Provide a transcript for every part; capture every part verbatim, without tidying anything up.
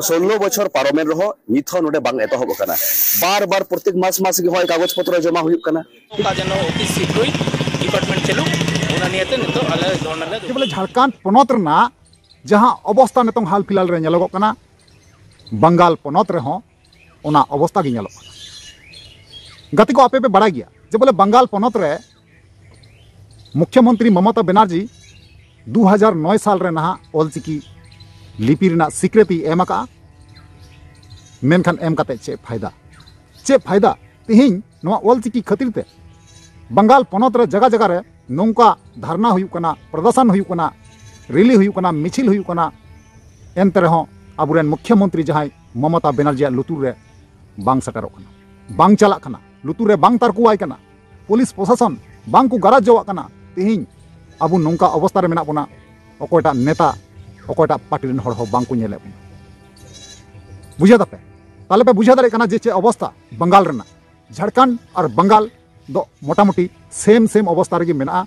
ᱥᱳᱞᱞᱳ ᱵᱚᱪᱷᱚᱨ ᱯᱟᱨᱚᱢᱮᱱ ᱨᱮᱦᱚᱸ ᱱᱤᱛ ᱦᱚᱸ ᱱᱚᱰᱮ ᱵᱟᱝ ᱮᱛᱚᱦᱚᱵ ᱟᱠᱟᱱᱟ᱾ ᱵᱟᱨ ᱵᱟᱨ ᱯᱨᱚᱛᱮᱠ ᱢᱟᱥ ᱢᱟᱥ ᱜᱮ ᱦᱚᱸᱜᱼᱚᱭ ᱠᱟᱜᱚᱡᱽ ᱯᱚᱛᱨᱚ ᱡᱚᱢᱟ ᱦᱩᱭᱩᱜ ᱠᱟᱱᱟ᱾ ᱚᱱᱠᱟ ᱡᱮᱱᱚ ᱚᱛᱤ ᱥᱤᱜᱽᱨᱚᱭ ᱰᱤᱯᱟᱨᱴᱢᱮᱱᱴ ᱪᱟᱹᱞᱩᱜ, ᱚᱱᱟ ᱱᱤᱭᱮᱛᱮ ᱱᱤᱛᱚᱜ ᱟᱞᱮ ᱫᱷᱚᱨᱱᱟ ᱞᱮ ᱡᱮ ᱵᱚᱞᱮ ᱡᱷᱟᱲᱠᱷᱚᱸᱰ ᱯᱚᱱᱚᱛ ᱨᱮᱱᱟᱜ ᱡᱟᱦᱟᱸ ᱚᱵᱚᱥᱛᱟ ᱱᱤᱛᱚᱝ ᱦᱟᱞ ᱯᱷᱤᱞᱦᱟᱞ ᱨᱮ ᱧᱮᱞᱚᱜᱚᱜ ᱠᱟᱱᱟ, ᱵᱟᱝᱜᱟᱞ ᱯᱚᱱᱚᱛ ᱨᱮᱦᱚᱸ ᱚᱱᱟ ᱚᱵᱚᱥᱛᱟ ᱜᱮ ᱧᱮᱞᱚᱜ ᱠᱟᱱᱟ᱾ ᱜᱟᱛᱮ ᱠᱚ, ᱟᱯᱮ ᱯᱮ ᱵᱟᱲᱟᱭ ᱜᱮᱭᱟ ᱡᱮ ᱵᱚᱞᱮ ᱵᱟᱝᱜᱟᱞ ᱯᱚᱱᱚᱛ ᱨᱮ ᱢᱩᱠᱷᱭᱚᱢᱚᱱᱛᱨᱤ ᱢᱚᱢᱚᱛᱟ ᱵᱮᱱᱟᱨᱡᱤ ᱫᱩ ᱦᱟᱡᱟᱨ ᱱᱚᱭ ᱥᱟᱞ ᱨᱮ ᱱᱟᱦᱟᱜ ᱚᱞᱪᱤᱠᱤ ᱞᱤᱯᱤ ᱨᱮᱱᱟᱜ ᱥᱤᱠᱨᱤᱛᱤ ᱮᱢ ᱟᱠᱟᱜᱼᱟ᱾ ᱢᱮᱱᱠᱷᱟᱱ ᱮᱢ ᱠᱟᱛᱮ ᱪᱮᱫ ᱯᱷᱟᱭᱫᱟ? ᱪᱮᱫ ᱯᱷᱟᱭᱫᱟ? ᱛᱮᱦᱮᱧ ᱱᱚᱣᱟ ᱚᱞᱪᱤᱠᱤ ᱠᱷᱟᱹᱛᱤᱨ ᱛᱮ ᱵᱟᱝᱜᱟᱞ ᱯᱚᱱᱚᱛ ᱨᱮ ᱡᱟᱭᱜᱟ ᱡᱟᱭᱜᱟ ᱨᱮ ᱱᱚᱝᱠᱟ ᱫᱷᱟᱨᱱᱟ ᱦᱩᱭᱩᱜ ᱠᱟᱱᱟ, ᱯᱨᱚᱫᱚᱨᱥᱚᱱ ᱦᱩᱭᱩᱜ ᱠᱟᱱᱟ, ᱨᱮᱞᱤ ᱦᱩᱭᱩᱜ ᱠᱟᱱᱟ, ᱢᱤᱪᱷᱤᱞ ᱦᱩᱭᱩᱜ ᱠᱟᱱᱟ, ᱮᱱᱛᱮ ᱨᱮᱦᱚᱸ ᱟᱵᱚᱨᱮᱱ ᱢᱩᱠᱷᱭᱚᱢᱚᱱᱛᱨᱤ ᱡᱟᱦᱟᱸᱭ ᱢᱚᱢᱚᱛᱟ ᱵᱮᱱᱟᱨᱡᱤᱭᱟᱜ ᱞᱩᱛᱩᱨ ᱨᱮ ᱵᱟᱝ ᱥᱮᱴᱮᱨᱚᱜ ᱠᱟᱱᱟ, ᱵᱟᱝ ᱪᱟᱞᱟᱜ ᱠᱟᱱᱟ, ᱞᱩᱛᱩᱨ ᱨᱮ ᱵᱟᱝ ᱛᱟᱨᱠᱩᱣᱟᱭ ᱠᱟᱱᱟ, ᱯᱩᱞᱤᱥ ᱯᱨᱚᱥᱟᱥᱚᱱ ᱵᱟᱝ ᱠᱚ ᱜᱟᱨᱟᱡᱽ ᱡᱚᱣᱟᱜ ᱠᱟᱱᱟ᱾ ᱛᱮᱦᱮᱧ ᱟᱵᱚ ᱱᱚᱝᱠᱟ ᱚᱵᱚᱥᱛᱟ ᱨᱮ ᱢᱮᱱᱟᱜ ᱵᱚᱱᱟ, ᱚᱠᱚᱭᱴᱟᱜ ᱱᱮᱛᱟ, ᱚᱠᱚᱭᱴᱟᱜ ᱯᱟᱨᱴᱤ ᱨᱮᱱ ᱦᱚᱲ ᱦᱚᱸ ᱵᱟᱝ ᱠᱚ ᱧᱮᱞᱮᱫ ᱵᱚᱱᱟ᱾ ᱵᱩᱡᱷᱟᱹᱣ ᱫᱟᱯᱮ? ᱛᱟᱦᱞᱮ ᱯᱮ ᱵᱩᱡᱷᱟᱹᱣ ᱫᱟᱲᱮᱭᱟᱜ ᱠᱟᱱᱟ ᱡᱮ ᱪᱮᱫ ᱚᱵᱚᱥᱛᱟ ᱵᱟᱝᱜᱟᱞ ᱨᱮᱱᱟᱜ᱾ ᱡᱷᱟᱲᱠᱷᱚᱸᱰ ᱟᱨ ᱵᱟᱝᱜᱟᱞ ᱫᱚ ᱢᱚᱴᱟᱢᱩᱴᱤ ᱥᱮᱢ ᱥᱮᱢ ᱚᱵᱚᱥᱛᱟ ᱨᱮᱜᱮ ᱢᱮᱱᱟᱜᱼᱟ᱾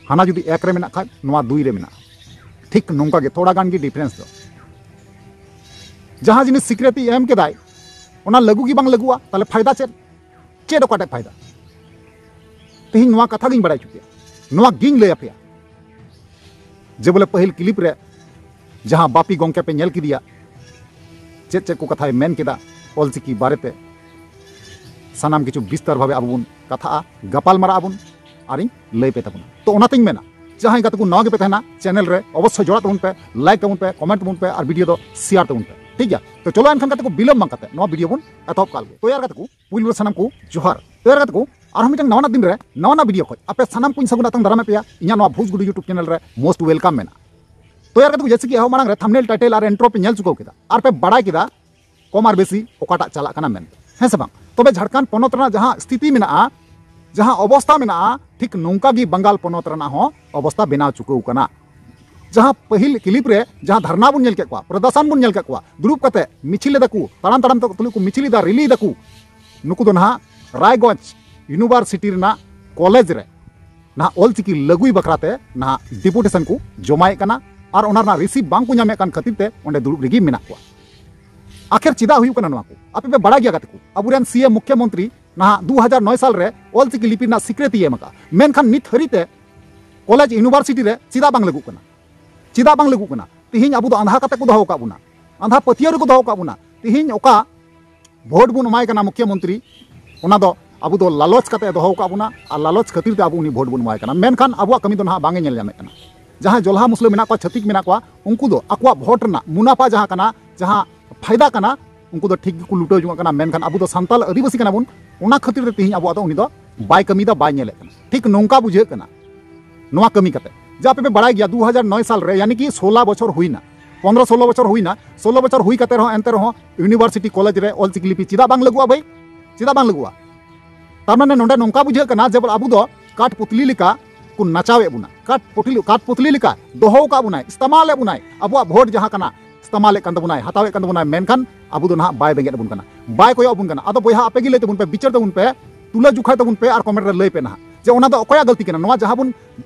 ᱦᱟᱱᱟ ᱡᱩᱫᱤ ᱮᱠ ᱨᱮ ᱢᱮᱱᱟᱜ ᱠᱷᱟᱡ, ᱱᱚᱣᱟ ᱫᱩᱭ ᱨᱮ ᱢᱮᱱᱟᱜᱼᱟ᱾ ᱴᱷᱤᱠ ᱱᱚᱝᱠᱟ ᱜᱮ, ᱛᱷᱚᱲᱟ ᱜᱟᱱ ᱜᱮ ᱰᱤᱯᱷᱟᱨᱮᱱᱥ ᱫᱚ᱾ ᱡᱟᱦᱟᱸ ᱡᱤᱱᱤᱥ ᱥᱤᱠᱨᱤᱛᱤ ᱮᱢ ᱠᱮᱫᱟᱭ, ᱚᱱᱟ ᱞᱟᱹᱜᱩ ᱜᱮ ᱵᱟᱝ ᱞᱟᱹᱜᱩᱜᱼᱟ, ᱛᱟᱦᱞᱮ ᱯᱷᱟᱭᱫᱟ ᱪᱮᱫ? ᱪᱮᱫ ᱚᱠᱟᱴᱟᱜ ᱯᱷᱟᱭᱫᱟ? ᱛᱮᱦᱮᱧ ᱱᱚᱣᱟ ᱠᱟᱛᱷᱟ ᱜᱤᱧ ᱵᱟᱲᱟᱭ ᱦᱚᱪᱚ ᱯᱮᱭᱟ, ᱱᱚᱣᱟ ᱜᱤᱧ ᱞᱟᱹᱭ ᱟᱯᱮᱭᱟ᱾ ᱡᱮ ᱵᱚᱞᱮ ᱯᱟᱹᱦᱤᱞ ᱠᱞᱤᱯ ᱨᱮ ᱡᱟᱦᱟᱸ ᱵᱟᱯᱤ ᱜᱚᱝᱠᱮ ᱯᱮ ᱧᱮᱞ ᱠᱮᱫᱮᱭᱟ, ᱪᱮᱫ ᱪᱮᱫ ᱠᱚ ᱠᱟᱛᱷᱟᱭ ᱢᱮᱱ ᱠᱮᱫᱟ ᱚᱞᱪᱤᱠᱤ ᱵᱟᱨᱮᱛᱮ, ᱥᱟᱱᱟᱢ ᱠᱤᱪᱷᱩ ᱵᱤᱥᱛᱟᱨ ᱵᱷᱟᱵᱮ ᱟᱵᱚ ᱵᱚᱱ ᱠᱟᱛᱷᱟᱜᱼᱟ, ᱜᱟᱯᱟᱞ ᱢᱟᱨᱟᱜ ᱟᱵᱚᱱ ᱟᱨᱤᱧ ᱞᱟᱹᱭ ᱯᱮ ᱛᱟᱵᱚᱱᱟ᱾ ᱛᱚ ᱚᱱᱟᱛᱤᱧ ᱢᱮᱱᱟ, ᱡᱟᱦᱟᱸᱭ ᱜᱟᱛᱮ ᱠᱚ ᱱᱟᱣᱟ ᱜᱮᱯᱮ ᱛᱟᱦᱮᱱᱟ, ᱪᱮᱱᱮᱞ ᱨᱮ ᱚᱵᱚᱥᱥᱳᱭ ᱡᱚᱲᱟᱜ ᱛᱟᱵᱚᱱ ᱯᱮ, ᱞᱟᱭᱤᱠ ᱛᱟᱵᱚᱱ ᱯᱮ, ᱠᱚᱢᱮᱱᱴ ᱛᱟᱵᱚᱱ ᱯᱮ ᱟᱨ ᱵᱷᱤᱰᱤᱭᱳ ᱫᱚ ᱥᱮᱭᱟᱨ ᱛᱟᱵᱚᱱ ᱯᱮ, ᱴᱷᱤᱠ ᱜᱮᱭᱟ? ᱛᱚ ᱪᱚᱞᱚ ᱮᱱᱠᱷᱟᱱ ᱜᱟᱛᱮ ᱠᱚ, ᱵᱤᱞᱚᱢ ᱵᱟᱝ ᱠᱟᱛᱮ ᱱᱚᱣᱟ ᱵᱷᱤᱰᱤᱭᱳ ᱵᱚᱱ ᱮᱛᱚᱦᱚᱵ ᱠᱟᱜ ᱞᱮᱜᱮ᱾ ᱛᱚ ᱭᱟᱨ ᱜᱟᱛᱮ ᱠᱚ, ᱯᱩᱭᱞᱩ ᱨᱮ ᱥᱟᱱᱟᱢ ᱠᱚ ᱡᱚᱦᱟᱨ᱾ ᱛᱚ ᱭᱟᱨ ᱜᱟᱛᱮ ᱠᱚ, ᱟᱨᱦᱚᱸ ᱢᱤᱫᱴᱟᱝ ᱱᱟᱣᱟᱱᱟᱜ ᱫᱤᱱ ᱨᱮ ᱱᱟᱣᱟᱱᱟᱜ ᱵᱷᱤᱰᱤᱭᱳ ᱠᱷᱚᱡ ᱟᱯᱮ ᱥᱟᱱᱟᱢ ᱠᱚᱧ ᱥᱟᱹᱜᱩᱱ ᱟᱛᱟᱝ ᱫᱟᱨᱟᱢᱮᱫ ᱯᱮᱭᱟ ᱤᱧᱟᱹᱜ ᱱᱚᱣᱟ ᱵᱷᱩᱡᱽ ᱜᱩᱰᱩ YouTube ᱪᱮᱱᱮᱞ ᱨᱮ most welcome ᱢᱮᱱᱟᱜᱼᱟ᱾ ᱛᱚ ᱭᱟᱨ ᱜᱟᱛᱮ ᱠᱚ, ᱡᱮᱭᱥᱮ ᱠᱤ ᱮᱦᱚᱵ ᱢᱟᱲᱟᱝ ᱨᱮ ᱛᱷᱟᱢᱵᱱᱮᱞ, ᱴᱟᱭᱴᱮᱞ ᱟᱨ ᱤᱱᱴᱨᱳ ᱯᱮ ᱧᱮᱞ ᱪᱩᱠᱟᱹᱣ ᱠᱮᱫᱟ ᱟᱨ ᱯᱮ ᱵᱟᱲᱟᱭ ᱠᱮᱫᱟ ᱠᱚᱢ ᱟᱨ ᱵᱮᱥᱤ ᱚᱠᱟᱴᱟᱜ ᱪᱟᱞᱟᱜ ᱠᱟᱱᱟ ᱢᱮᱱᱛᱮ, ᱦᱮᱸ ᱥᱮ ᱵᱟᱝ? ᱛᱚᱵᱮ ᱡᱷᱟᱲᱠᱷᱚᱸᱰ ᱯᱚᱱᱚᱛ ᱨᱮᱱᱟᱜ ᱡᱟᱦᱟᱸ ᱥᱛᱷᱤᱛᱤ ᱢᱮᱱᱟᱜᱼᱟ, ᱡᱟᱦᱟᱸ ᱚᱵᱚᱥᱛᱟ ᱢᱮᱱᱟᱜᱼᱟ, ᱴᱷᱤᱠ ᱱᱚᱝᱠᱟ ᱜᱮ ᱵᱟᱝᱜᱟᱞ ᱯᱚᱱᱚᱛ ᱨᱮᱱᱟᱜ ᱦᱚᱸ ᱚᱵᱚᱥᱛᱟ ᱵᱮᱱᱟᱣ ᱪᱩᱠᱟᱹᱣ ᱠᱟᱱᱟ᱾ ᱡᱟᱦᱟᱸ ᱯᱟᱹᱦᱤᱞ ᱠᱞᱤᱯ ᱨᱮ ᱡᱟᱦᱟᱸ ᱫᱷᱟᱨᱱᱟ ᱵᱚᱱ ᱧᱮᱞ ᱠᱮᱫ ᱠᱚᱣᱟ, ᱯᱨᱚᱫᱚᱨᱥᱚᱱ ᱵᱚᱱ ᱧᱮᱞ ᱠᱮᱫ ᱠᱚᱣᱟ, ᱫᱩᱲᱩᱵ ᱠᱟᱛᱮ ᱢᱤᱪᱷᱤᱞ ᱮᱫᱟ ᱠᱚ, ᱛᱟᱲᱟᱢ ᱛᱟᱲᱟᱢ ᱛᱮ ᱛᱩᱞᱩᱡ ᱠᱚ ᱢᱤᱪᱷᱤᱞ ᱮᱫᱟ, ᱨᱮᱞᱤ ᱮᱫᱟ ᱠᱚ, ᱱᱩᱠᱩ ᱫᱚ ᱱᱟᱦᱟᱜ ᱨᱟᱭᱜᱚᱸᱡᱽ ᱤᱭᱩᱱᱤᱵᱷᱟᱨᱥᱤᱴᱤ ᱨᱮᱱᱟᱜ ᱠᱚᱞᱮᱡᱽ ᱨᱮ ᱱᱟᱦᱟᱜ ᱚᱞᱪᱤᱠᱤ ᱞᱟᱹᱜᱩᱭ ᱵᱟᱠᱷᱨᱟ ᱛᱮ ᱱᱟᱦᱟᱜ ᱰᱮᱯᱩᱴᱮᱥᱚᱱ ᱠᱚ ᱡᱚᱢᱟᱭᱮᱫ ᱠᱟᱱᱟ᱾ ᱟᱨ ᱚᱱᱟ ᱨᱮᱱᱟᱜ ᱨᱤᱥᱤᱯ ᱵᱟᱝ ᱠᱚ ᱧᱟᱢᱮᱫ ᱠᱟᱱ ᱠᱷᱟᱹᱛᱤᱨ ᱛᱮ ᱚᱸᱰᱮ ᱫᱩᱲᱩᱵ ᱨᱮᱜᱮ ᱢᱮᱱᱟᱜ ᱠᱚᱣᱟ᱾ ᱟᱠᱷᱮᱨ ᱪᱮᱫᱟᱜ ᱦᱩᱭᱩᱜ ᱠᱟᱱᱟ ᱱᱚᱣᱟ ᱠᱚ? ᱟᱯᱮ ᱯᱮ ᱵᱟᱲᱟᱭ ᱜᱮᱭᱟ ᱜᱟᱛᱮ ᱠᱚ, ᱟᱵᱚᱨᱮᱱ ᱥᱤ ᱮᱢ ᱢᱩᱠᱷᱭᱚ ᱢᱚᱱᱛᱨᱤ ᱱᱟᱦᱟᱜ ᱫᱩ ᱦᱟᱡᱟᱨ ᱱᱚᱭ ᱥᱟᱞ ᱨᱮ ᱚᱞᱪᱤᱠᱤ ᱞᱤᱯᱤ ᱨᱮᱱᱟᱜ ᱥᱤᱠᱨᱤᱛᱤᱭ ᱮᱢ ᱟᱠᱟᱫᱼᱟ, ᱢᱮᱱᱠᱷᱟᱱ ᱱᱤᱛ ᱦᱟᱹᱨᱤᱡ ᱛᱮ ᱠᱚᱞᱮᱡᱽ ᱤᱭᱩᱱᱤᱵᱷᱟᱨᱥᱤᱴᱤ ᱨᱮ ᱪᱮᱫᱟᱜ ᱵᱟᱝ ᱞᱟᱹᱜᱩᱜ ᱠᱟᱱᱟ? ᱪᱮᱫᱟᱜ ᱵᱟᱝ ᱞᱟᱹᱜᱩᱜ ᱠᱟᱱᱟ? ᱛᱤᱦᱤᱧ ᱟᱵᱚ ᱫᱚ ᱟᱸᱫᱷᱟ ᱠᱟᱛᱮ ᱠᱚ ᱫᱚᱦᱚ ᱟᱠᱟᱫ ᱵᱚᱱᱟ, ᱟᱸᱫᱷᱟ ᱯᱟᱹᱛᱭᱟᱹᱣ ᱨᱮᱠᱚ ᱫᱚᱦᱚ ᱟᱠᱟᱫ ᱵᱚᱱᱟ᱾ ᱛᱤᱦᱤᱧ ᱚᱠᱟ ᱵᱷᱳᱴ ᱵᱚᱱ ᱮᱢᱟᱭ ᱠᱟᱱᱟ ᱢᱩᱠᱷᱭᱚ ᱢᱚᱱᱛᱨᱤ, ᱚᱱᱟ ᱫᱚ ᱟᱵᱚ ᱫᱚ ᱞᱟᱞᱚᱪ ᱠᱟᱛᱮ ᱫᱚᱦᱚ ᱟᱠᱟᱫ ᱵᱚᱱᱟ, ᱟᱨ ᱞᱟᱞᱚᱪ ᱠᱷᱟᱹᱛᱤᱨ ᱛᱮ ᱟᱵᱚ ᱩᱱᱤ ᱵᱷᱳᱴ ᱵᱚᱱ ᱮᱢᱟᱭ ᱠᱟᱱᱟ, ᱢᱮᱱᱠᱷᱟᱱ ᱟᱵᱚᱣᱟᱜ ᱠᱟᱹᱢᱤ ᱫᱚ ᱱᱟᱦᱟᱜ ᱵᱟᱝ ᱮ ᱧᱮᱞ ᱧᱟᱢᱮᱫ ᱠᱟᱱᱟ᱾ ᱡᱟᱦᱟᱸᱭ ᱡᱚᱞᱦᱟ ᱢᱩᱥᱞᱟᱹ ᱢᱮᱱᱟᱜ ᱠᱚᱣᱟ, ᱪᱷᱟᱹᱛᱤᱠ ᱢᱮᱱᱟᱜ ᱠᱚᱣᱟ, ᱩᱱᱠᱩ ᱫᱚ ᱟᱠᱚᱣᱟᱜ ᱵᱷᱳᱴ ᱨᱮᱱᱟᱜ ᱢᱩᱱᱟᱯᱟ ᱡᱟᱦᱟᱸ ᱠᱟᱱᱟ, ᱡᱟᱦᱟᱸ ᱯᱷᱟᱭᱫᱟ ᱠᱟᱱᱟ, ᱩᱱᱠᱩ ᱫᱚ ᱴᱷᱤᱠ ᱜᱮᱠᱚ ᱞᱩᱴᱟᱹᱣ ᱡᱚᱝ ᱠᱟᱱᱟ, ᱢᱮᱱᱠᱷᱟᱱ ᱟᱵᱚ ᱫᱚ ᱥᱟᱱᱛᱟᱞ ᱟᱹᱫᱤᱵᱟᱹᱥᱤ ᱠᱟᱱᱟ ᱵᱚᱱ, ᱚᱱᱟ ᱠᱷᱟᱹᱛᱤᱨ ᱛᱮ ᱛᱤᱦᱤᱧ ᱟᱵᱚᱣᱟᱜ ᱫᱚ ᱩᱱᱤ ᱫᱚ ᱵᱟᱭ ᱠᱟᱹᱢᱤᱭᱮᱫᱟ, ᱵᱟᱭ ᱧᱮᱞᱮᱫ ᱠᱟᱱᱟ᱾ ᱴᱷᱤᱠ ᱱᱚᱝᱠᱟ ᱵᱩᱡᱷᱟᱹᱜ ᱠᱟᱱᱟ ᱱᱚᱣᱟ ᱠᱟᱹᱢᱤ ᱠᱟᱛᱮ, ᱡᱮ ᱟᱯᱮ ᱯᱮ ᱵᱟᱲᱟᱭ ᱜᱮᱭᱟ ᱫᱩ ᱦᱟᱡᱟᱨ ᱱᱚᱭ ᱥᱟᱞ ᱨᱮ, ᱭᱟᱱᱤ ᱠᱤ ᱥᱳᱞᱟ ᱵᱚᱪᱷᱚᱨ ᱦᱩᱭᱱᱟ, ᱯᱚᱱᱨᱚ ᱥᱳᱞᱳ ᱵᱚᱪᱷᱚᱨ ᱦᱩᱭᱱᱟ, ᱥᱳᱞᱳ ᱵᱚᱪᱷᱚᱨ ᱦᱩᱭ ᱠᱟᱛᱮ ᱨᱮᱦᱚᱸ ᱮᱱᱛᱮ ᱨᱮᱦᱚᱸ ᱤᱭᱩᱱᱤᱵᱷᱟᱨᱥᱤᱴᱤ ᱠᱚᱞᱮᱡᱽ ᱨᱮ ᱚᱞᱪᱤᱠᱤ ᱞᱤᱯᱤ ᱪᱮᱫᱟᱜ ᱵᱟᱝ ᱞᱟᱹᱜᱩᱜᱼᱟ ᱵᱷᱟᱹᱭ? ᱪᱮᱫᱟᱜ ᱵᱟᱝ ᱞᱟᱹᱜᱩᱜᱼᱟ? ᱛᱟᱨ ᱢᱟᱱᱮ ᱱᱚᱰᱮ ᱱᱚᱝᱠᱟ ᱵᱩᱡᱷᱟᱹᱜ ᱠᱟᱱᱟ ᱡᱮ ᱵᱚᱞᱮ ᱟᱵᱚ ᱫᱚ ᱠᱟᱴ ᱯᱩᱛᱞᱤ ᱞᱮᱠᱟ ᱠᱚ ᱱᱟᱪᱟᱣᱮᱫ ᱵᱚᱱᱟ, ᱠᱟᱴ ᱯᱩᱛᱞᱤ, ᱠᱟᱴ ᱯᱩᱛᱞᱤ ᱞᱮᱠᱟ ᱫᱚᱦᱚ ᱟᱠᱟᱫ ᱵᱚᱱᱟᱭ, ᱤᱥᱛᱮᱢᱟᱞᱮᱫ ᱵᱚᱱᱟᱭ, ᱟᱵᱚᱣᱟᱜ ᱵᱷᱳᱴ ᱡᱟᱦᱟᱸ ᱠᱟᱱᱟ, ᱤᱥᱛᱮᱢᱟᱞᱮᱫ ᱠᱟᱱ ᱛᱟᱵᱚᱱᱟᱭ, ᱦᱟᱛᱟᱣᱮᱫ ᱠᱟᱱ ᱛᱟᱵᱚᱱᱟᱭ, ᱢᱮᱱᱠᱷᱟᱱ ᱟᱵᱚ ᱫᱚ ᱱᱟᱦᱟᱜ ᱵᱟᱭ ᱵᱮᱸᱜᱮᱫ ᱟᱵᱚᱱ ᱠᱟᱱᱟ, ᱵᱟᱭ ᱠᱚᱭᱚᱜ ᱟᱵᱚᱱ ᱠᱟᱱᱟ᱾ ᱟᱫᱚ ᱵᱚᱭᱦᱟ, ᱟᱯᱮ ᱜᱮ ᱞᱟᱹᱭ ᱛᱟᱵᱚᱱ ᱯᱮ, ᱵᱤᱪᱟᱹᱨ ᱛᱟᱵᱚᱱ ᱯᱮ, ᱟᱨ ᱠᱚᱢᱮᱱᱴ ᱨᱮ ᱞᱟᱹᱭ ᱯᱮ ᱱᱟᱦᱟᱜ ᱡᱮ ᱚᱱᱟ ᱫᱚ ᱚᱠᱚᱭᱟᱜ ᱜᱟᱹᱞᱛᱤ ᱠᱟᱱᱟ? ᱱᱚᱣᱟ ᱡᱟᱦᱟᱸ ᱵᱚᱱ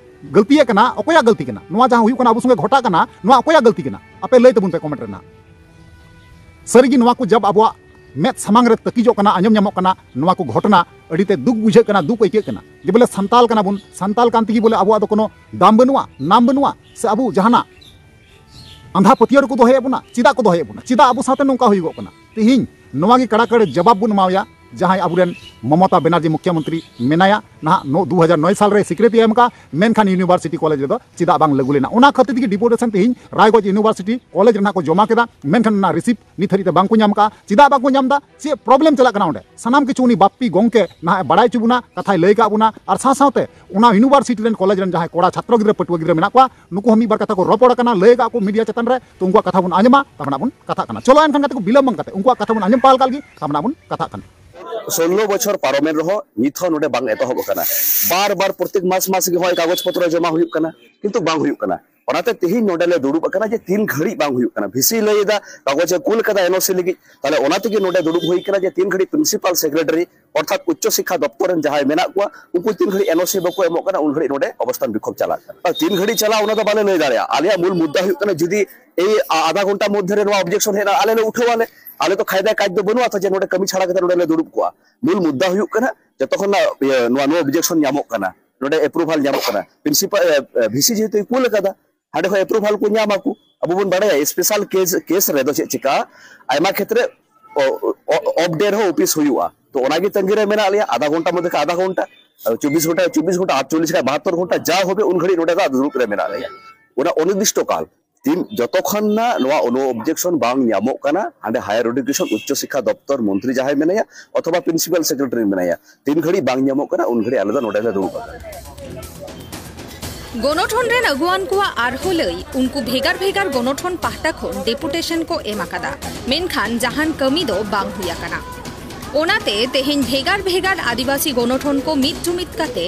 ᱜᱟᱹᱞᱛᱤᱭᱮᱫ ᱠᱟᱱᱟ, ᱚᱠᱚᱭᱟᱜ ᱜᱟᱹᱞᱛᱤ ᱠᱟᱱᱟ? ᱱᱚᱣᱟ ᱡᱟᱦᱟᱸ ᱦᱩᱭᱩᱜ ᱠᱟᱱᱟ, ᱟᱵᱚ ᱥᱚᱸᱜᱮ ᱜᱷᱚᱴᱟᱜ ᱠᱟᱱᱟ, ᱱᱚᱣᱟ ᱚᱠᱚᱭᱟᱜ ᱜᱟᱹᱞᱛᱤ ᱠᱟᱱᱟ? ᱟᱯᱮ ᱞᱟᱹᱭ ᱛᱟᱵᱚᱱ ᱯᱮ ᱠᱚᱢᱮᱱᱴ ᱨᱮ ᱱᱟᱦᱟᱜ᱾ ᱥᱟᱹᱨᱤᱜᱮ ᱱᱚᱣᱟ ᱠᱚ ᱡᱟᱵ ᱟᱵᱚᱣᱟᱜ ᱢᱮᱫ ᱥᱟᱢᱟᱝ ᱨᱮ ᱛᱟᱹᱠᱤᱡᱚᱜ ᱠᱟᱱᱟ, ᱟᱸᱡᱚᱢ ᱧᱟᱢᱚᱜ ᱠᱟᱱᱟ, ᱱᱚᱣᱟ ᱠᱚ ᱜᱷᱚᱴᱚᱱᱟ ᱟᱹᱰᱤ ᱛᱮ ᱫᱩᱠ ᱵᱩᱡᱷᱟᱹᱜ ᱠᱟᱱᱟ, ᱫᱩᱠ ᱟᱹᱭᱠᱟᱹᱜ ᱠᱟᱱᱟ ᱡᱮ ᱵᱚᱞᱮ ᱥᱟᱱᱛᱟᱞ ᱠᱟᱱᱟ ᱵᱚᱱ, ᱥᱟᱱᱛᱟᱞ ᱠᱟᱱ ᱛᱮᱜᱮ ᱵᱚᱞᱮ ᱟᱵᱚᱣᱟᱜ ᱫᱚ ᱠᱳᱱᱳ ᱫᱟᱢ ᱵᱟᱹᱱᱩᱜᱼᱟ, ᱱᱟᱢ ᱵᱟᱹᱱᱩᱜᱼᱟ, ᱥᱮ ᱟᱵᱚ ᱡᱟᱦᱟᱱᱟᱜ ᱟᱸᱫᱷᱟ ᱯᱟᱹᱛᱭᱟᱹᱣ ᱨᱮᱠᱚ ᱫᱚᱦᱚᱭᱮᱫ ᱵᱚᱱᱟ? ᱪᱮᱫᱟᱜ ᱠᱚ ᱫᱚᱦᱚᱭᱮᱫ ᱵᱚᱱᱟ? ᱪᱮᱫᱟᱜ ᱟᱵᱚ ᱥᱟᱶᱛᱮ ᱱᱚᱝᱠᱟ ᱦᱩᱭᱩᱜᱚᱜ ᱠᱟᱱᱟ? ᱛᱤᱦᱤᱧ ᱱᱚᱣᱟ ᱜᱮ ᱠᱟᱲᱟ ᱠᱟᱲ ᱡᱚᱵᱟᱵ ᱵᱚᱱ ᱮᱢᱟᱣᱟᱭᱟ, ᱡᱟᱦᱟᱸᱭ ᱟᱵᱚᱨᱮᱱ ᱢᱚᱢᱚᱛᱟ ᱵᱮᱱᱟᱨᱡᱤ ᱢᱩᱠᱷᱭᱚ ᱢᱚᱱᱛᱨᱤ ᱢᱮᱱᱟᱭᱟ ᱱᱟᱦᱟᱜ, ᱱᱚ-, ᱫᱩ ᱦᱟᱡᱟᱨ ᱱᱚᱭ ᱥᱟᱞ ᱨᱮ ᱥᱤᱠᱨᱤᱛᱤ ᱮᱢ ᱠᱟᱜᱼᱟ, ᱢᱮᱱᱠᱷᱟᱱ ᱤᱭᱩᱱᱤᱵᱷᱟᱨᱥᱤᱴᱤ ᱠᱚᱞᱮᱡᱽ ᱨᱮᱫᱚ ᱪᱮᱫᱟᱜ ᱵᱟᱝ ᱞᱟᱹᱜᱩ ᱞᱮᱱᱟ? ᱚᱱᱟ ᱠᱷᱟᱹᱛᱤᱨ ᱛᱮᱜᱮ ᱰᱤᱯᱩᱴᱮᱥᱚᱱ ᱛᱤᱦᱤᱧ ᱨᱟᱭᱜᱚᱸᱡᱽ ᱤᱭᱩᱱᱤᱵᱷᱟᱨᱥᱤᱴᱤ ᱠᱚᱞᱮᱡᱽ ᱨᱮ ᱱᱟᱦᱟᱜ ᱠᱚ ᱡᱚᱢᱟ ᱠᱮᱫᱟ, ᱢᱮᱱᱠᱷᱟᱱ ᱚᱱᱟ ᱨᱤᱥᱤᱯᱴ ᱱᱤᱛ ᱦᱟᱹᱨᱤᱡ ᱛᱮ ᱵᱟᱝ ᱠᱚ ᱧᱟᱢ ᱠᱟᱜᱼᱟ᱾ ᱪᱮᱫᱟᱜ ᱵᱟᱝ ᱠᱚ ᱧᱟᱢ ᱮᱫᱟ? ᱪᱮᱫ ᱯᱨᱚᱵᱞᱮᱢ ᱪᱟᱞᱟᱜ ᱠᱟᱱᱟ ᱚᱸᱰᱮ? ᱥᱟᱱᱟᱢ ᱠᱤᱪᱷᱩ ᱩᱱᱤ ᱵᱟᱯᱯᱤ ᱜᱚᱝᱠᱮ ᱱᱟᱦᱟᱜ ᱮ ᱵᱟᱲᱟᱭ ᱦᱚᱪᱚ ᱵᱚᱱᱟ, ᱠᱟᱛᱷᱟᱭ ᱞᱟᱹᱭ ᱠᱟᱜ ᱵᱚᱱᱟ, ᱟᱨ ᱥᱟᱶ ᱥᱟᱶᱛᱮ ᱚᱱᱟ ᱤᱭᱩᱱᱤᱵᱷᱟᱨᱥᱤᱴᱤ ᱨᱮᱱ, ᱠᱚᱞᱮᱡᱽ ᱨᱮᱱ ᱡᱟᱦᱟᱸᱭ ᱠᱚᱲᱟ ᱪᱷᱟᱛᱨᱚ ᱜᱤᱫᱽᱨᱟᱹ, ᱯᱟᱹᱴᱷᱩᱣᱟᱹ ᱜᱤᱫᱽᱨᱟᱹ ᱢᱮᱱᱟᱜ ᱠᱚᱣᱟ, ᱱᱩᱠᱩ ᱦᱚᱸ ᱢᱤᱫ ᱵᱟᱨ ᱠᱟᱛᱷᱟ ᱠᱚ ᱨᱚᱯᱚᱲ ᱟᱠᱟᱱᱟ, ᱞᱟᱹᱭ ᱠᱟᱜ ᱠᱚ ᱢᱤᱰᱤᱭᱟ ᱪᱮᱛᱟᱱ ᱨᱮ, ᱛᱚ ᱩᱱᱠᱩᱣᱟᱜ ᱠᱟᱛᱷᱟ ᱵᱚᱱ ᱟᱸᱡᱚᱢᱟ, ᱛᱟᱨᱯᱚᱨᱮ ᱱᱟᱜ ᱵᱚᱱ ᱠᱟᱛᱷᱟᱜ ᱠᱟᱱᱟ᱾ ᱪᱚᱞᱚ ᱮᱱᱠᱷᱟᱱ ᱜᱟᱛᱮ ᱠᱚ, ᱵᱤᱞᱚᱢ ᱵᱟᱝ ᱠᱟᱛᱮ ᱩᱱᱠᱩᱣᱟᱜ ᱠᱟᱛᱷᱟ ᱵᱚᱱ ᱟᱸᱡᱚᱢ ᱯᱟᱞ ᱠᱟᱜ ᱞᱮᱜᱮ, ᱛᱟᱨᱯᱚᱨᱮ ᱱᱟᱜ ᱵᱚᱱ ᱠᱟᱛᱷᱟᱜ ᱠᱟᱱᱟ᱾ ᱥᱳᱞᱞᱳ ᱵᱚᱪᱷᱚᱨ ᱯᱟᱨᱚᱢᱮᱱ ᱨᱮᱦᱚᱸ ᱱᱤᱛ ᱦᱚᱸ ᱱᱚᱰᱮ ᱵᱟᱝ ᱮᱛᱚᱦᱚᱵ ᱟᱠᱟᱱᱟ᱾ ᱵᱟᱨ ᱵᱟᱨ ᱯᱨᱚᱛᱮᱠ ᱢᱟᱥ ᱢᱟᱥ ᱜᱮ ᱦᱚᱸᱜᱼᱚᱭ ᱠᱟᱜᱚᱡᱽ ᱯᱚᱛᱨᱚ ᱡᱚᱢᱟ ᱦᱩᱭᱩᱜ ᱠᱟᱱᱟ, ᱠᱤᱱᱛᱩ ᱵᱟᱝ ᱦᱩᱭᱩᱜ ᱠᱟᱱᱟ᱾ ᱚᱱᱟᱛᱮ ᱛᱮᱦᱮᱧ ᱱᱚᱰᱮ ᱞᱮ ᱫᱩᱲᱩᱵ ᱟᱠᱟᱱᱟ ᱡᱮ ᱛᱤᱱ ᱜᱷᱟᱹᱲᱤᱡ ᱵᱟᱝ ᱦᱩᱭᱩᱜ ᱠᱟᱱᱟ᱾ ᱵᱷᱤᱥᱤ ᱞᱟᱹᱭ ᱮᱫᱟ ᱠᱟᱜᱚᱡᱽ ᱮ ᱠᱩᱞ ᱠᱟᱫᱟ ᱮᱱ ᱳ ᱥᱤ ᱞᱟᱹᱜᱤᱫ, ᱛᱟᱦᱞᱮ ᱚᱱᱟ ᱛᱮᱜᱮ ᱱᱚᱰᱮ ᱫᱩᱲᱩᱵ ᱦᱩᱭ ᱠᱟᱱᱟ ᱡᱮ ᱛᱤᱱ ᱜᱷᱟᱹᱲᱤᱡ ᱯᱨᱤᱱᱥᱤᱯᱟᱞ ᱥᱮᱠᱨᱮᱴᱟᱨᱤ ᱚᱨᱛᱷᱟᱛ ᱩᱪᱪᱚ ᱥᱤᱠᱠᱷᱟ ᱫᱚᱯᱛᱚᱨ ᱨᱮᱱ ᱡᱟᱦᱟᱸᱭ ᱢᱮᱱᱟᱜ ᱠᱚᱣᱟ, ᱩᱱᱠᱩ ᱛᱤᱱ ᱜᱷᱟᱹᱲᱤᱡ ᱮᱱ ᱳ ᱥᱤ ᱵᱟᱠᱚ ᱮᱢᱚᱜ ᱠᱟᱱᱟ, ᱩᱱ ᱜᱷᱟᱹᱲᱤᱡ ᱱᱚᱰᱮ ᱚᱵᱚᱥᱛᱷᱟᱱ ᱵᱤᱠᱷᱳᱵ ᱪᱟᱞᱟᱜ ᱠᱟᱱᱟ᱾ ᱟᱨ ᱛᱤᱱ ᱜᱷᱟᱹᱲᱤᱡ ᱪᱟᱞᱟᱜᱼᱟ, ᱚᱱᱟ ᱫᱚ ᱵᱟᱞᱮ ᱞᱟᱹᱭ ᱫᱟᱲᱮᱭᱟᱜᱼᱟ᱾ ᱟᱞᱮᱭᱟᱜ ᱢᱩᱞ ᱢᱩᱫᱽᱫᱟ ᱦᱩᱭᱩᱜ ᱠᱟᱱᱟ, ᱡᱩᱫᱤ ᱮᱭ ᱟ-, ᱟᱫᱷᱟ ᱜᱷᱚᱱᱴᱟ ᱢᱚᱫᱽᱫᱷᱮ ᱨᱮ ᱱᱚᱣᱟ ᱚᱵᱡᱮᱠᱥᱚᱱ ᱦᱮᱡ ᱮᱱᱟ, ᱟᱞᱮ ᱞᱮ ᱩᱴᱷᱟᱹᱣᱟᱞᱮ᱾ ᱟᱞᱮ ᱫᱚ ᱠᱟᱭᱫᱟ ᱠᱟᱡᱽ ᱫᱚ ᱵᱟᱹᱱᱩᱜᱼᱟ ᱛᱚ ᱡᱮ ᱱᱚᱰᱮ ᱠᱟᱹᱢᱤ ᱪᱷᱟᱲᱟ ᱠᱟᱛᱮ ᱱᱚᱰᱮ ᱞᱮ ᱫᱩᱲᱩᱵ ᱠᱚᱜᱼᱟ᱾ ᱢᱩᱞ ᱢᱩᱫᱽᱫᱟ ᱦᱩᱭᱩᱜ ᱠᱟᱱᱟ, ᱡᱚᱛᱚᱠᱷᱚᱱ ᱱᱚᱣᱟ, ᱱᱚᱣᱟ ᱚᱵᱡᱮᱠᱥᱚᱱ ᱧᱟᱢᱚᱜ ᱠᱟᱱᱟ, ᱱᱚᱰᱮ ᱮᱯᱨᱩᱵᱷᱟᱞ ᱧᱟᱢᱚᱜ ᱠᱟᱱᱟ, ᱯᱨᱤᱱᱥᱤᱯᱟᱞ, ᱮ, ᱮ, ᱵᱷᱤᱥᱤ ᱡᱮᱦᱮᱛᱩᱭ ᱠᱩᱞ ᱟᱠᱟᱫᱟ, ᱦᱟᱸᱰᱮ ᱠᱷᱚᱱ ᱮᱯᱨᱩᱵᱷᱟᱞ ᱠᱚ ᱧᱟᱢ ᱟᱠᱚ᱾ ᱟᱵᱚ ᱵᱚᱱ ᱵᱟᱲᱟᱭᱟ ᱥᱯᱮᱥᱟᱞ ᱠᱮᱥ, ᱠᱮᱥ ᱨᱮᱫᱚ ᱪᱮᱫ ᱪᱤᱠᱟ, ᱟᱭᱢᱟ ᱠᱷᱮᱛᱨᱮ ᱚ-, ᱚ-, ᱚᱯᱷ ᱰᱮ ᱨᱮᱦᱚᱸ ᱚᱯᱷᱤᱥ ᱦᱩᱭᱩᱜᱼᱟ᱾ ᱛᱚ ᱚᱱᱟᱜᱮ ᱛᱟᱺᱜᱤ ᱨᱮ ᱢᱮᱱᱟᱜ ᱞᱮᱭᱟ, ᱟᱫᱷᱟ ᱜᱷᱚᱱᱴᱟ ᱢᱚᱫᱽᱫᱷᱮ ᱠᱷᱟᱱ ᱟᱫᱷᱟ ᱜᱷᱚᱱᱴᱟ, ᱪᱚᱵᱵᱤᱥ ᱜᱷᱚᱱᱴᱟ, ᱪᱚᱵᱵᱤᱥ ᱜᱷᱚᱱᱴᱟ, ᱟᱴᱪᱚᱞᱞᱤᱥ ᱠᱷᱟᱱ ᱵᱟᱦᱟᱛᱛᱚᱨ ᱜᱷᱚᱱᱴᱟ, ᱡᱟ ᱦᱚᱵᱮ ᱩᱱ ᱜᱷᱟᱹᱲᱤᱡ ᱱᱚᱰᱮ ᱫᱚ ᱫᱩᱲᱩᱵ ᱨᱮ ᱢᱮᱱᱟᱜ ᱞᱮᱭᱟ᱾ ᱚᱱᱟ ᱚᱱᱤᱨᱫᱤᱥᱴᱚ ᱠᱟᱞ ᱛᱤᱱ, ᱡᱚᱛᱚᱠᱷᱚᱱ ᱱᱟ ᱱᱚᱣᱟ ᱚᱱᱩ ᱚᱵᱡᱮᱠᱥᱚᱱ ᱵᱟᱝ ᱧᱟᱢᱚᱜ ᱠᱟᱱᱟ, ᱦᱟᱸᱰᱮ ᱦᱟᱭᱟᱨ ᱮᱰᱩᱠᱮᱥᱚᱱ ᱩᱪᱪᱚ ᱥᱤᱠᱠᱷᱟ ᱫᱚᱯᱛᱚᱨ ᱢᱚᱱᱛᱨᱤ ᱡᱟᱦᱟᱸᱭ ᱢᱮᱱᱟᱭᱟ ᱚᱛᱷᱚᱵᱟ ᱯᱨᱤᱱᱥᱤᱯᱟᱞ ᱥᱮᱠᱨᱮᱴᱟᱨᱤ ᱢᱮᱱᱟᱭᱟ, ᱛᱤᱱ ᱜᱷᱟᱹᱲᱤᱡ ᱵᱟᱝ ᱧᱟᱢᱚᱜ ᱠᱟᱱᱟ ᱩᱱ ᱜᱷᱟᱹᱲᱤᱡ ᱟᱞᱮ ᱫᱚ ᱱᱚᱰᱮ ᱞᱮ ᱫᱩᱲᱩᱵ ᱟᱠᱟᱱᱟ᱾ ᱜᱚᱱᱚᱴᱷᱚᱱ ᱨᱮᱱ ᱟᱹᱜᱩᱣᱟᱱ ᱠᱚᱣᱟᱜ ᱟᱨᱦᱚᱸ ᱞᱟᱹᱭ, ᱩᱱᱠᱩ ᱵᱷᱮᱜᱟᱨ ᱵᱷᱮᱜᱟᱨ ᱜᱚᱱᱚᱴᱷᱚᱱ ᱯᱟᱦᱴᱟ ᱠᱷᱚᱱ ᱰᱮᱯᱩᱴᱮᱥᱚᱱ ᱠᱚ ᱮᱢ ᱟᱠᱟᱫᱟ, ᱢᱮᱱᱠᱷᱟᱱ ᱡᱟᱦᱟᱱ ᱠᱟᱹᱢᱤ ᱫᱚ ᱵᱟᱝ ᱦᱩᱭ ᱟᱠᱟᱱᱟ᱾ ᱚᱱᱟᱛᱮ ᱛᱮᱦᱮᱧ ᱵᱷᱮᱜᱟᱨ ᱵᱷᱮᱜᱟᱨ ᱟᱹᱫᱤᱵᱟᱹᱥᱤ ᱜᱚᱱᱚᱴᱷᱚᱱ ᱠᱚ ᱢᱤᱫ ᱡᱩᱢᱤᱫ ᱠᱟᱛᱮ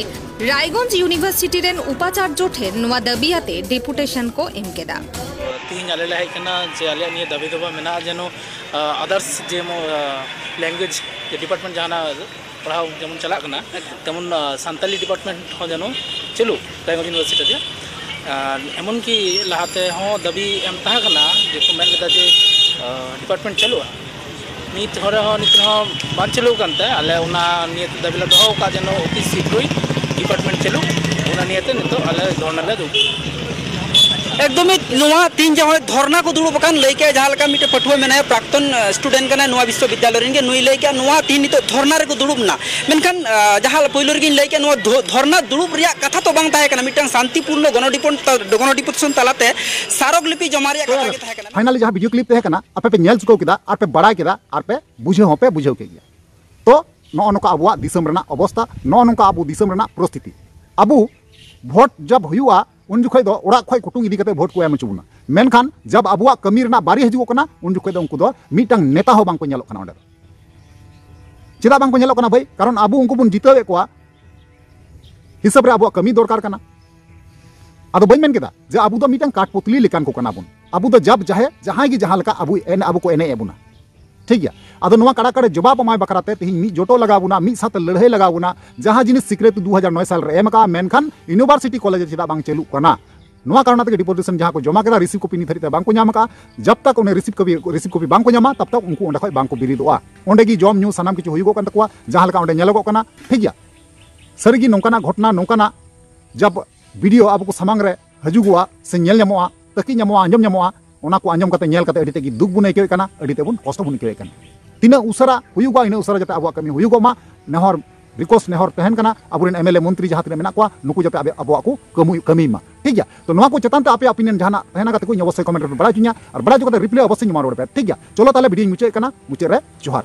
ᱨᱟᱭᱜᱚᱸᱡᱽ ᱤᱭᱩᱱᱤᱵᱷᱟᱨᱥᱤᱴᱤ ᱨᱮᱱ ᱩᱯᱟᱪᱟᱨᱡᱚ ᱴᱷᱮᱱ ᱱᱚᱣᱟ ᱫᱟᱹᱵᱤ ᱟᱛᱮ ᱰᱮᱯᱩᱴᱮᱥᱚᱱ ᱠᱚ ᱮᱢ ᱠᱮᱫᱟ᱾ ᱛᱮᱦᱮᱧ ᱟᱞᱮ ᱞᱮ ᱦᱮᱡ ᱟᱠᱟᱱᱟ ᱡᱮ ᱟᱞᱮᱭᱟᱜ ᱱᱤᱭᱟᱹ ᱫᱟᱹᱵᱤ ᱫᱚ ᱢᱮᱱᱟᱜᱼᱟ ᱡᱮᱱᱚ ᱟᱫᱟᱨᱥ ᱡᱮ ᱞᱮᱝᱜᱩᱭᱮᱡᱽ ᱡᱮ ᱰᱤᱯᱟᱨᱴᱢᱮᱱᱴ ᱡᱟᱦᱟᱱᱟᱜ ᱯᱟᱲᱦᱟᱣ ᱡᱮᱢᱚᱱ ᱪᱟᱞᱟᱜ ᱠᱟᱱᱟ, ᱛᱮᱢᱚᱱ ᱥᱟᱱᱛᱟᱞᱤ ᱰᱤᱯᱟᱨᱴᱢᱮᱱᱴ ᱦᱚᱸ ᱡᱮᱱᱚ ᱪᱟᱹᱞᱩᱜ ᱨᱟᱭᱜᱚᱸᱡᱽ ᱤᱭᱩᱱᱤᱵᱷᱟᱨᱥᱤᱴᱤ ᱨᱮ᱾ ᱟᱨ ᱮᱢᱚᱱᱠᱤ ᱞᱟᱦᱟᱛᱮ ᱦᱚᱸ ᱫᱟᱹᱵᱤ ᱮᱢ ᱛᱟᱦᱮᱸ ᱠᱟᱱᱟ ᱡᱮᱠᱚ ᱢᱮᱱ ᱞᱮᱫᱟ ᱡᱮ ᱰᱤᱯᱟᱨᱴᱢᱮᱱᱴ ᱪᱟᱹᱞᱩᱜᱼᱟ, ᱱᱤᱛ ᱦᱚᱸ ᱨᱮᱦᱚᱸ ᱱᱤᱛ ᱨᱮᱦᱚᱸ ᱵᱟᱝ ᱪᱟᱹᱞᱩ ᱟᱠᱟᱱ ᱛᱮ ᱟᱞᱮ ᱚᱱᱟ ᱱᱤᱭᱟᱹᱛᱮ ᱫᱟᱹᱵᱤ ᱞᱮ ᱫᱚᱦᱚ ᱟᱠᱟᱫ ᱡᱮᱱᱚ ᱚᱯᱷᱤᱥ ᱥᱤᱴ ᱦᱩᱭ ᱰᱤᱯᱟᱨᱴᱢᱮᱱᱴ ᱪᱟᱹᱞᱩ, ᱚᱱᱟ ᱱᱤᱭᱟᱹᱛᱮ ᱱᱤᱛᱚᱜ ᱟᱞᱮ ᱫᱷᱚᱨᱱᱟ ᱞᱮ ᱫᱩᱲᱩᱵ᱾ ᱮᱠᱫᱚᱢ ᱱᱚᱣᱟ ᱛᱤᱦᱤᱧ ᱡᱟᱦᱟᱸ ᱫᱷᱚᱨᱱᱟ ᱠᱚ ᱫᱩᱲᱩᱵ ᱟᱠᱟᱱ ᱞᱟᱹᱭ ᱠᱮᱫᱼᱟ, ᱡᱟᱦᱟᱸ ᱞᱮᱠᱟ ᱢᱤᱫᱴᱮᱱ ᱯᱟᱹᱴᱷᱩᱣᱟᱹ ᱢᱮᱱᱟᱭᱟ, ᱯᱨᱟᱠᱛᱚᱱ ᱥᱴᱩᱰᱮᱱᱴ ᱠᱟᱱᱟᱭ ᱱᱚᱣᱟ ᱵᱤᱥᱥᱚᱵᱤᱫᱽᱫᱟᱞᱚᱭ ᱨᱮᱱ ᱜᱮ, ᱱᱩᱭ ᱞᱟᱹᱭ ᱠᱮᱫᱼᱟ ᱱᱚᱣᱟ ᱛᱤᱦᱤᱧ ᱱᱤᱛᱚᱜ ᱫᱷᱚᱨᱱᱟ ᱨᱮᱠᱚ ᱫᱩᱲᱩᱵ ᱮᱱᱟ, ᱢᱮᱱᱠᱷᱟᱱ ᱡᱟᱦᱟᱸ ᱯᱳᱭᱞᱳ ᱨᱮᱜᱮᱧ ᱞᱟᱹᱭ ᱠᱮᱫᱼᱟ ᱱᱚᱣᱟ ᱫᱷᱚᱨᱱᱟ ᱫᱩᱲᱩᱵ ᱨᱮᱭᱟᱜ ᱠᱟᱛᱷᱟ ᱛᱚ ᱵᱟᱝ ᱛᱟᱦᱮᱸ ᱠᱟᱱᱟ, ᱢᱤᱫᱴᱟᱝ ᱥᱟᱱᱛᱤᱯᱩᱨᱱᱚ ᱜᱚᱱᱚᱰᱤᱯᱚᱱ ᱜᱚᱱᱚᱰᱤᱯᱚᱥᱚᱱ ᱛᱟᱞᱟᱛᱮ ᱥᱟᱨᱚᱜᱽ ᱞᱤᱯᱤ ᱡᱚᱢᱟ ᱨᱮᱭᱟᱜ ᱠᱟᱛᱷᱟ ᱜᱮ ᱛᱟᱦᱮᱸ ᱠᱟᱱᱟ᱾ ᱯᱷᱟᱭᱱᱟᱞᱤ ᱡᱟᱦᱟᱸ ᱵᱷᱤᱰᱤᱭᱳ ᱠᱞᱤᱯ ᱛᱟᱦᱮᱸ ᱠᱟᱱᱟ ᱟᱯᱮ ᱯᱮ ᱧᱮᱞ ᱪᱩᱠᱟᱹᱣ ᱠᱮᱫᱟ ᱟᱨ ᱯᱮ ᱵᱟᱲᱟᱭ ᱠᱮᱫᱟ ᱟᱨ ᱯᱮ ᱵᱩᱡᱷᱟᱹᱣ ᱦᱚᱸᱯᱮ ᱵᱩᱡᱷᱟᱹᱣ ᱠᱮᱫ ᱜᱮᱭᱟ᱾ ᱛᱚ ᱱᱚᱜᱼᱚ ᱱᱚᱝᱠᱟ ᱟᱵᱚᱣᱟᱜ ᱫᱤᱥᱚᱢ ᱨᱮᱱᱟᱜ ᱚᱵᱚᱥᱛᱟ, ᱱᱚᱜᱼᱚ ᱱᱚᱝᱠᱟ ᱟᱵᱚ ᱫᱤᱥᱚᱢ ᱨᱮᱱᱟᱜ ᱯᱚᱨᱤᱥᱛᱷᱤᱛᱤ᱾ ᱟᱵᱚ ᱵᱷᱳᱴ ᱡᱟᱵ ᱦᱩᱭᱩᱜᱼᱟ ᱩᱱ ᱡᱚᱠᱷᱚᱡ ᱫᱚ ᱚᱲᱟᱜ ᱠᱷᱚᱡ ᱠᱩᱴᱩᱝ ᱤᱫᱤ ᱠᱟᱛᱮ ᱵᱷᱳᱴ ᱠᱚ ᱮᱢ ᱦᱚᱪᱚ ᱵᱚᱱᱟ, ᱢᱮᱱᱠᱷᱟᱱ ᱡᱟᱵ ᱟᱵᱚᱣᱟᱜ ᱠᱟᱹᱢᱤ ᱨᱮᱱᱟᱜ ᱵᱟᱨᱤ ᱦᱤᱡᱩᱜᱚᱜ ᱠᱟᱱᱟ ᱩᱱ ᱡᱚᱠᱷᱚᱡ ᱫᱚ ᱩᱱᱠᱩ ᱫᱚ ᱢᱤᱫᱴᱟᱝ ᱱᱮᱛᱟ ᱦᱚᱸ ᱵᱟᱝᱠᱚ ᱧᱮᱞᱚᱜ ᱠᱟᱱᱟ ᱚᱸᱰᱮ ᱫᱚ᱾ ᱪᱮᱫᱟᱜ ᱵᱟᱝ ᱠᱚ ᱧᱮᱞᱚᱜ ᱠᱟᱱᱟ ᱵᱷᱟᱹᱭ? ᱠᱟᱨᱚᱱ ᱟᱵᱚ ᱩᱱᱠᱩ ᱵᱚᱱ ᱡᱤᱛᱟᱹᱣᱮᱫ ᱠᱚᱣᱟ ᱦᱤᱥᱟᱹᱵ ᱨᱮ ᱟᱵᱚᱣᱟᱜ ᱠᱟᱹᱢᱤ ᱫᱚᱨᱠᱟᱨ ᱠᱟᱱᱟ᱾ ᱟᱫᱚ ᱵᱟᱹᱧ ᱢᱮᱱ ᱠᱮᱫᱟ ᱡᱮ ᱟᱵᱚ ᱫᱚ ᱢᱤᱫᱴᱟᱝ ᱠᱟᱴᱯᱩᱛᱞᱤ ᱞᱮᱠᱟᱱ ᱠᱚ ᱠᱟᱱᱟ ᱵᱚᱱ᱾ ᱟᱵᱚ ᱫᱚ ᱡᱟᱵ ᱡᱟᱦᱮ ᱡᱟᱦᱟᱸᱭ ᱜᱮ ᱡᱟᱦᱟᱸ ᱞᱮᱠᱟ ᱟᱵᱚ ᱮᱱ ᱟᱵᱚ ᱠᱚ ᱮᱱᱮᱡ ᱮᱫ ᱵᱚᱱᱟ, ᱴᱷᱤᱠ ᱜᱮᱭᱟ᱾ ᱟᱫᱚ ᱱᱚᱣᱟ ᱠᱟᱲᱟ ᱠᱟᱲᱮ ᱡᱚᱵᱟᱵ ᱮᱢᱟᱭ ᱵᱟᱠᱷᱨᱟ ᱛᱮ ᱛᱮᱦᱮᱧ ᱢᱤᱫ ᱡᱚᱴᱚ ᱞᱟᱜᱟᱣ ᱵᱚᱱᱟ, ᱢᱤᱫ ᱥᱟᱶᱛᱮ ᱞᱟᱹᱲᱦᱟᱹᱭ ᱞᱟᱜᱟᱣ ᱵᱚᱱᱟ᱾ ᱡᱟᱦᱟᱸ ᱡᱤᱱᱤᱥ ᱥᱤᱠᱨᱤᱛᱤ ᱫᱩ ᱦᱟᱡᱟᱨ ᱱᱚᱭ ᱥᱟᱞ ᱨᱮ ᱮᱢ ᱟᱠᱟᱫᱼᱟ, ᱢᱮᱱᱠᱷᱟᱱ ᱤᱭᱩᱱᱤᱵᱷᱟᱨᱥᱤᱴᱤ ᱠᱚᱞᱮᱡᱽ ᱨᱮ ᱪᱮᱫᱟᱜ ᱵᱟᱝ ᱪᱟᱹᱞᱩᱜ ᱠᱟᱱᱟ? ᱱᱚᱣᱟ ᱠᱟᱨᱚᱱ ᱛᱮᱜᱮ ᱰᱤᱯᱳᱨᱴᱮᱥᱚᱱ ᱡᱟᱦᱟᱸ ᱠᱚ ᱡᱚᱢᱟ ᱠᱮᱫᱟ, ᱨᱤᱥᱤᱵᱷ ᱠᱚᱯᱤ ᱱᱤᱛ ᱫᱷᱟᱹᱨᱤᱡ ᱛᱮ ᱵᱟᱝ ᱠᱚ ᱧᱟᱢ ᱟᱠᱟᱫᱼᱟ᱾ ᱡᱟᱵ ᱛᱟᱠ ᱚᱱᱮ ᱨᱤᱥᱤᱵᱷ ᱠᱚᱯᱤ, ᱨᱤᱥᱤᱵᱷ ᱠᱚᱯᱤ ᱵᱟᱝ ᱠᱚ ᱧᱟᱢᱟ, ᱛᱟᱵ ᱛᱟᱠ ᱩᱱᱠᱩ ᱚᱸᱰᱮ ᱠᱷᱚᱱ ᱵᱟᱝ ᱠᱚ ᱵᱤᱨᱤᱫᱚᱜᱼᱟ᱾ ᱚᱸᱰᱮ ᱜᱮ ᱡᱚᱢ ᱧᱩ ᱥᱟᱱᱟᱢ ᱠᱤᱪᱷᱩ ᱦᱩᱭᱩᱜᱚᱜ ᱠᱟᱱ ᱛᱟᱠᱚᱣᱟ, ᱡᱟᱦᱟᱸ ᱞᱮᱠᱟ ᱚᱸᱰᱮ ᱧᱮᱞᱚᱜᱚᱜ ᱠᱟᱱᱟ, ᱴᱷᱤᱠ ᱜᱮᱭᱟ᱾ ᱥᱟᱹᱨᱤᱜᱮ ᱱᱚᱝᱠᱟᱱᱟᱜ ᱜᱷᱚᱴᱚᱱᱟ, ᱱᱚᱝᱠᱟᱱᱟᱜ ᱡᱟᱵ ᱵᱷᱤᱰᱤᱭᱳ ᱟᱵᱚ ᱠᱚ ᱥᱟᱢᱟᱝ ᱨᱮ ᱦᱤᱡᱩᱜᱚᱜᱼᱟ, ᱥᱮ ᱧᱮᱞ ᱧᱟᱢᱚᱜᱼᱟ, ᱛᱟᱹᱠᱤᱡ ᱧᱟᱢᱚᱜᱼᱟ, ᱟᱸᱡᱚᱢ ᱧᱟᱢᱚᱜᱼᱟ, ᱚᱱᱟ ᱠᱚ ᱟᱸᱡᱚᱢ ᱠᱟᱛᱮ, ᱧᱮᱞ ᱠᱟᱛᱮ ᱟᱹᱰᱤ ᱛᱮᱫ ᱜᱮ ᱫᱩᱠ ᱵᱚᱱ ᱟᱹᱭᱠᱟᱹᱣᱮᱫ ᱠᱟᱱᱟ, ᱟᱹᱰᱤ ᱛᱮᱫ ᱵᱚᱱ ᱠᱚᱥᱴᱚ ᱵᱚᱱ ᱟᱹᱭᱠᱟᱹᱣᱮᱫ ᱠᱟᱱᱟ᱾ ᱛᱤᱱᱟᱹᱜ ᱩᱥᱟᱹᱨᱟ ᱦᱩᱭᱩᱜᱚᱜᱼᱟ, ᱤᱱᱟᱹᱜ ᱩᱥᱟᱹᱨᱟ ᱡᱟᱛᱮ ᱟᱵᱚᱣᱟᱜ ᱠᱟᱹᱢᱤ ᱦᱩᱭᱩᱜᱚᱜ ᱢᱟ, ᱱᱮᱦᱚᱨ, ᱨᱤᱠᱳᱭᱮᱥᱴ, ᱱᱮᱦᱚᱨ ᱛᱟᱦᱮᱱ ᱠᱟᱱᱟ ᱟᱵᱚᱨᱮᱱ ᱮᱢ ᱮᱞ ᱮ ᱢᱚᱱᱛᱨᱤ ᱡᱟᱦᱟᱸ ᱛᱤᱱᱟᱹᱜ ᱢᱮᱱᱟᱜ ᱠᱚᱣᱟ, ᱱᱩᱠᱩ ᱡᱟᱛᱮ ᱟᱵᱚ, ᱟᱵᱚᱣᱟᱜ ᱠᱚ ᱠᱟᱹᱢᱤ, ᱠᱟᱹᱢᱤ ᱢᱟ, ᱴᱷᱤᱠ ᱜᱮᱭᱟ᱾ ᱛᱚ ᱱᱚᱣᱟ ᱠᱚ ᱪᱮᱛᱟᱱ ᱛᱮ ᱟᱯᱮᱭᱟᱜ ᱚᱯᱤᱱᱤᱭᱚᱱ ᱡᱟᱦᱟᱱᱟᱜ ᱛᱟᱦᱮᱱᱟ ᱠᱟᱛᱮ ᱠᱚ ᱤᱧ ᱚᱵᱚᱥᱥᱳᱭ ᱠᱚᱢᱮᱱᱴ ᱨᱮ ᱵᱟᱲᱟᱭ ᱦᱚᱪᱚᱧᱟ, ᱟᱨ ᱵᱟᱲᱟᱭ ᱦᱚᱪᱚ ᱠᱟᱛᱮ ᱨᱤᱯᱞᱟᱭ ᱚᱵᱚᱥᱥᱳᱭ ᱤᱧ ᱮᱢᱟ ᱨᱩᱣᱟᱹᱲ ᱯᱮ, ᱴᱷᱤᱠ ᱜᱮᱭᱟ᱾ ᱪᱚᱞᱚ ᱛᱟᱦᱚᱞᱮ ᱵᱷᱤᱰᱤᱭᱳᱧ ᱢᱩᱪᱟᱹᱫ ᱠᱟᱱᱟ, ᱢᱩᱪᱟᱹᱫ ᱨᱮ ᱡᱚᱦᱟᱨ᱾